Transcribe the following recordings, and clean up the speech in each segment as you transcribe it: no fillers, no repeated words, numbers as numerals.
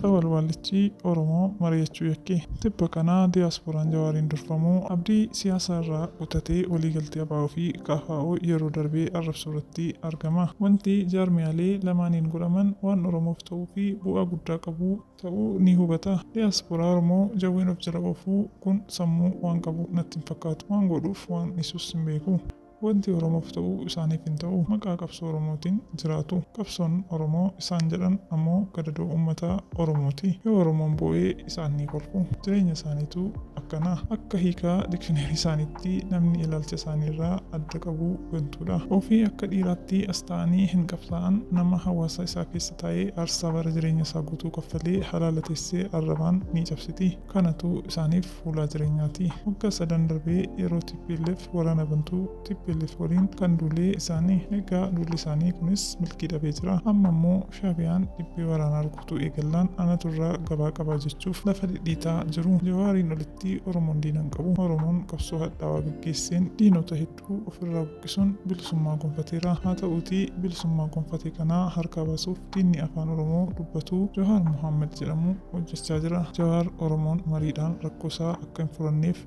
Xawalwaallichi Oromoo mari'achuu yakke. Tibba kana diyaaspooraan Jawaariin durfamu abdii siyaasaa irraa kutatee waliigaltee ABO fi KFO yeroo darbee arrabsuu irratti argama. Wanti jaarmiyaalee lamaaniin godhaman waan Oromoof ta'uu fi bu'aa guddaa qabu ta'uu ni hubata. Diyaaspooraa Oromoo jawween of jala oofuu kun sammuu waan qabu natti hin fakkaatu. Waan godhuuf waan dhiisus hin beeku. Wanti Oromoof ta'u isaaniif hin ta'u. Maqaa qabsoo Oromootiin jiraatu. Qabsoon Oromoo isaan jedhan ammoo gadadoo ummata Oromooti. Yoo Oromoon boo'e isaan ni kolfu. Jireenya isaaniitu akkana. Akka hiika dikshineerii isaaniitti namni ilaalcha isaanii irraa adda qabu gantuudha. Ofii akka dhiiraatti as taa'anii hin qabsaa'an. Nama hawaasa isaa keessa taa'ee aarsaa bara jireenya isaa guutuu kaffalee halaala teessee arrabaan ni cabsiti. Kanatu isaaniif fuulaa jireenyaati. Waggaa sadan darbee yeroo tplf waraana bantu tplf waliin kan duulee isaani. Egaa duulli isaanii kunis milkii dhabee jira. Amma immoo Shaabiyaan dhibbee waraanaa rukutuu eegallaan anatu irraa gabaa qabaa jechuuf lafa dhidhiitaa jiru. Jawaariin olitti Oromoon diina hin qabu. Oromoon qabsoo hadhaawaa gaggeesseen diinota hedduu ofirraa buqqisuun bilisummaa gonfateera. Haa ta'uutii bilisummaa gonfate kana harkaa baasuuf diinni Afaan Oromoo dubbatu Jawaar Mohaammad jedhamu hojjechaa jira. Jawaar Oromoon mariidhaan rakkoosaa akka hin furanneef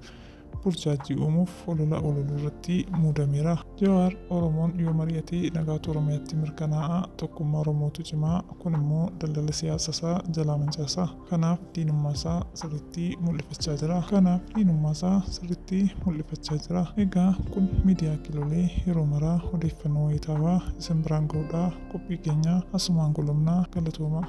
burjaajjii uumuuf olola ololuu irratti muudameera. Jawaar Oromoon yoo mari'ate nagaatu Oromiyaatti mirkanaa'a, tokkummaa Oromootu cima, kun immoo daldala siyaasasaa jalaa mancaasa. Kanaaf diinummaasaa sirriitti mul'ifachaa jira. Kanaaf diinummaasaa sirriitti mul'ifachaa jira. Egaa kun miidiyaa Kiilolee yeroo maraa odeeffannoo wayitaawaa isin biraan ga'udha. Qophii keenya asumaan golobna. Galatoomaa.